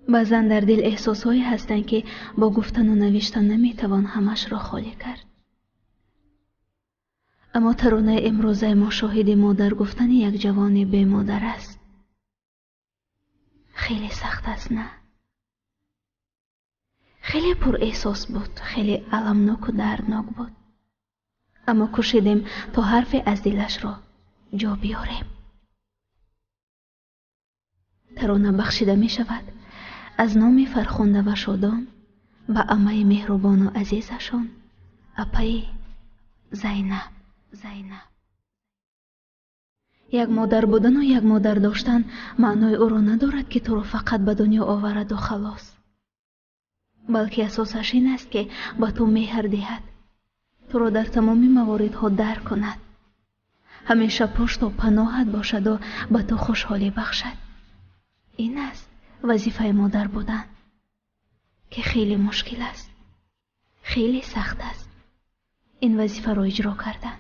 Баъзан дар дил эҳсосҳое ҳастанд, ки бо гуфтану навиштан наметавон ҳамашро холӣ кард. Аммо таронаи имрӯзаи мо шоҳиди модар гуфтани як ҷавони бемодар аст. Хеле сахт аст, на? Хеле пурэҳсос буд, хеле аламноку дарднок буд. Аммо кӯшидем то ҳарфе аз дилашро ҷо биёрем. Тарона бахшида мешавад аз номи Фархунда ва Шодон ба амаи меҳрубону азизашон, апаи Зайнаб. Зайнаб. Як модар будану як модар доштан маънои ӯро надорад, ки туро фақат ба дунё овараду халос. Балки асосаш ин аст, ки ба ту меҳр диҳад, туро дар тамоми маворидҳо дарк кунад, ҳамеша пушту паноҳат бошаду ба ту хушҳолӣ бахшад. Ин аст вазифаи модар будан, ки хеле мушкил аст, хеле сахт аст ин вазифаро иҷро кардан.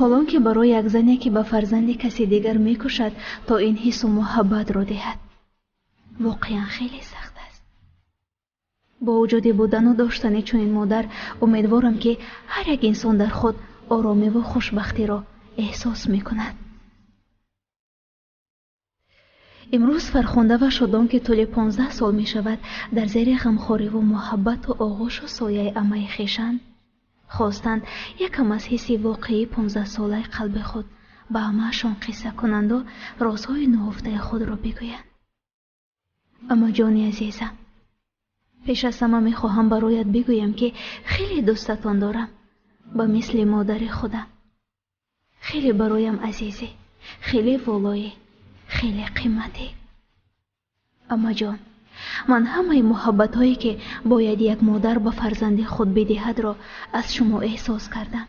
Ҳолон ки барои як зане, ки ба фарзанди каси дигар мекушад, то ин ҳиссу муҳаббатро диҳад, воқеан хеле сахт аст. Бо вуҷуди будану доштани чунин модар, умедворам, ки ҳар як инсон дар худ оромиву хушбахтиро эҳсос мекунад. Имрӯз Фархунда ва Шодон, ки тӯли 15 сол мешавад дар зери ғамхориву муҳаббату оғӯшу сояи амаи хешанд, хостанд якам аз ҳисси воқеии 15-солаи қалби худ ба амаашон қисса кунанду розҳои нуҳуфтаи худро бигӯянд. Амаҷони азизам, пеш аз ҳама мехоҳам бароят бигӯям, ки хеле дӯстатон дорам, ба мисли модари худам. Хеле бароям азизӣ, хеле волоӣ, хеле қиматӣ. Амаҷон, ман ҳамаи муҳаббатҳое, ки бояд як модар ба фарзанди худ бидиҳадро аз шумо эҳсос кардам.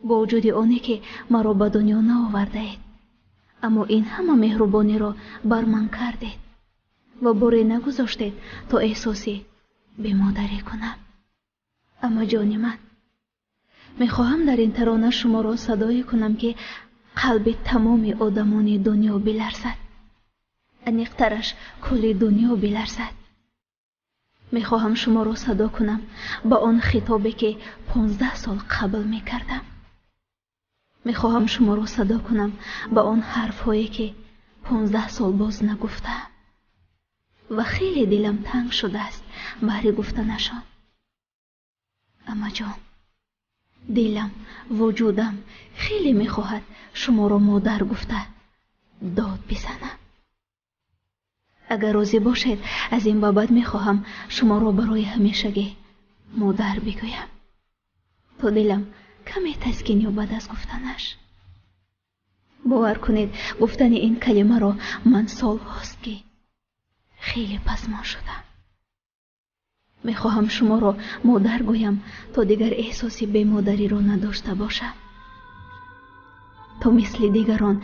Бо вуҷуди оне, ки маро ба дунё наовардаед, аммо ин ҳама меҳрубониро бар ман кардед ва боре нагузоштед то эҳсоси бемодарӣ кунам. Амаҷони ман, мехоҳам дар ин тарона шуморо садое кунам, ки қалби тамоми одамони дунё биларзад, аниқтараш кулли дунё биларзад. Мехоҳам шуморо садо кунам ба он хитобе, ки 15 сол қабл мекардам. Мехоҳам шуморо садо кунам ба он ҳарфҳое, ки 15 сол боз нагуфтаам ва хеле дилам танг шудааст баҳри гуфтанашон. Амаҷон, дилам, вуҷудам хеле мехоҳад шуморо модар гуфта дод бизанам. Агар розӣ бошед, аз ин ба баъд мехоҳам шуморо барои ҳамешагӣ модар бигӯям, то дилам каме таскин ёбад аз гуфтанаш. Бовар кунед, гуфтани ин калимаро ман солҳост, ки хеле пасмон шудам. Мехоҳам шуморо модар гӯям, то дигар эҳсоси бемодариро надошта бошам, то мисли дигарон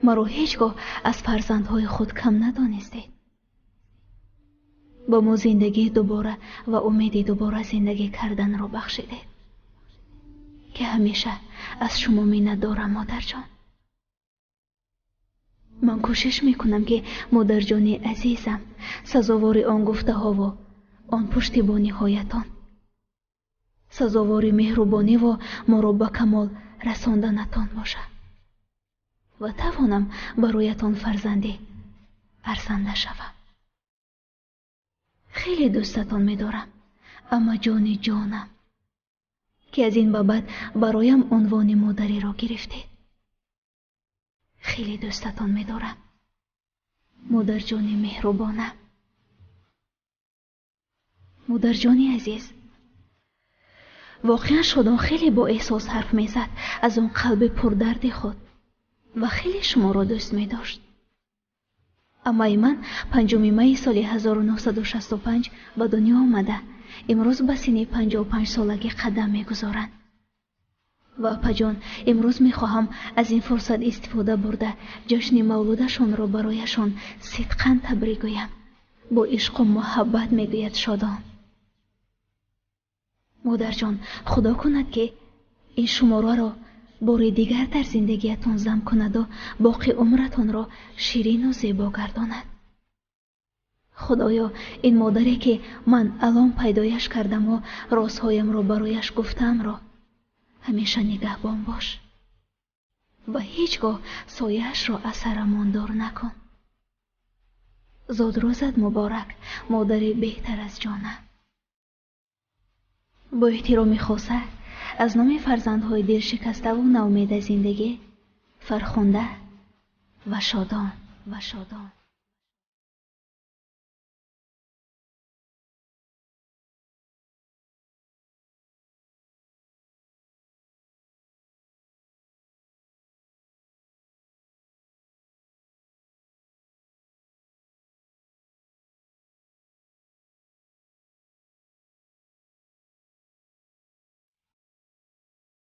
Маро ҳеҷ гоҳ аз фарзандҳои худ кам надонистед. Ба мо зиндагии дубора ва умеди дубора зиндагӣ карданро бахшидед, ки ҳамеша аз шумо миннатдорам, модарҷон. Ман кӯшиш мекунам, ки модарҷони азизам сазовори он гуфтаҳову он пуштибониҳоятон, сазовори меҳрубониву моро ба камол расонданатон бошад ва тавонам бароятон фарзанди арзанда шавам. Хеле дӯстатон медорам, аммаҷони ҷонам, ки аз ин ба баъд бароям унвони модариро гирифтед. Хеле дӯстатон медорам, модарҷони меҳрубонам. Модарҷони азиз, воқеан Шодон хеле бо эҳсос ҳарф мезад аз он қалби пурдарди худ ва хеле шуморо дӯст медошт. Аммаи ман 5 майи соли 1965 ба дунё омада, имрӯз ба синни 55 солагӣ қадам мегузоранд. Ва апаҷон, имрӯз мехоҳам аз ин фурсат истифода бурда ҷашни мавлудашонро барояшон сидқан табрик гӯям. Бо ишқу муҳаббат мегӯяд Шодон. Модарҷон, худо кунад, ки ин шумораро бори дигар дар зиндагиятон зам кунаду боқи умратонро ширину зебо гардонад. Худоё, ин модаре ки ман алон пайдояш кардаму розҳоямро барояш гуфтаамро ҳамеша нигаҳбон бош ва ҳеҷ гоҳ сояашро аз сарамон дур накун. Зодрӯзат муборак, модари беҳтар аз ҷонам. Бо эҳтироми хоса аз номи фарзандҳои дилшикаставу ноумеда зиндагӣ, Фархунда ва Шодон ва Шодон.